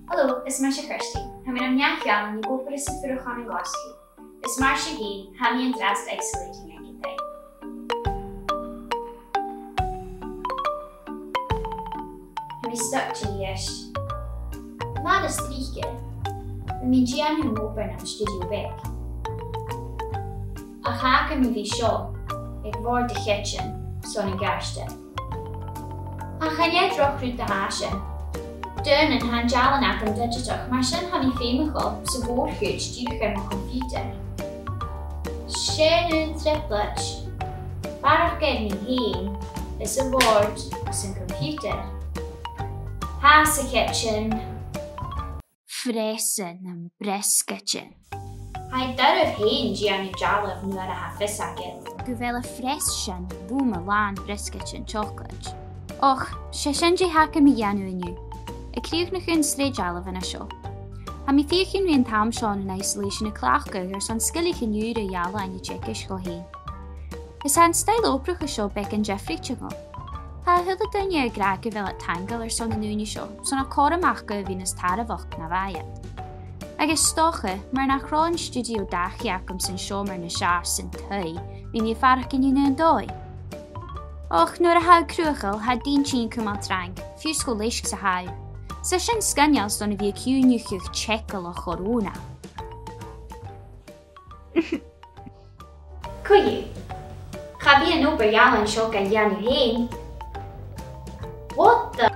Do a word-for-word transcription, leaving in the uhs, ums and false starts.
Hello, is mise Kirsty. Tha mi nam neach-ealain ag obair anns a' Phurachan ann an Glaschu. Is mar sin fhèin, tha mi an-dràsta ag isolating aig an taigh. Tha mi stuck a-nis. Mar as trice, bha mi a' dèanamh an obair nam studio beag. Ach tha agam a bhith seo, aig bòrd a' chidsin, son a' ghàirdean. Ach chan e droch rud a tha sin. Daonnan, tha an dealan agam digiteach, mar sin tha mi feumach sa mhòr-chuid dìreach air mo choimpiutair. Sin an trioblaid. Barrachd air mi fhèin, is a' bhòrd, is an coimpiutair. Tha sa chidsin. Freasa nam briosgaidean. Tha e doirbh fhèin dèanamh dealbh nuair a tha fios agad gu bheil am freasa sin bùm làn briosgaidean teòclaid. Och, 's e sin dè th' agam ri dhèanamh an-diugh, a' crìochnachadh an t-sreath dhealbhan a tha seo. Tha mi a' feuchainn ron t-àm seo ann an isolation a chleachdadh airson sgilean ùra ealain a theagasg dhomh fhèin. Is tha an stoidhle obrach seo beagan diofraichte dhomh. Tha a h-uile duine ag ràdh gu bheil iad taingeil airson an ùine seo, 's ann a' cothrom aca a bhith nas tàrmhoireach na bha iad. Agus 's dòcha, mura robh an stiùidio dachaigh agam san seòmar nas fheàrr san taigh, bhithinn a' faireachdainn an aon dòigh. Och, nuair a tha thu cruthachail, tha d' inntinn a' cumail trang, fiù 's cho leisg 's a tha thu. 'S e sin sgoinneil 's dòcha a bhith a' cuimhneachadh teaghlach a' chorona. Co-dhiù, cha bhi an obair ealain seo ga dhèanamh fhèin. What the?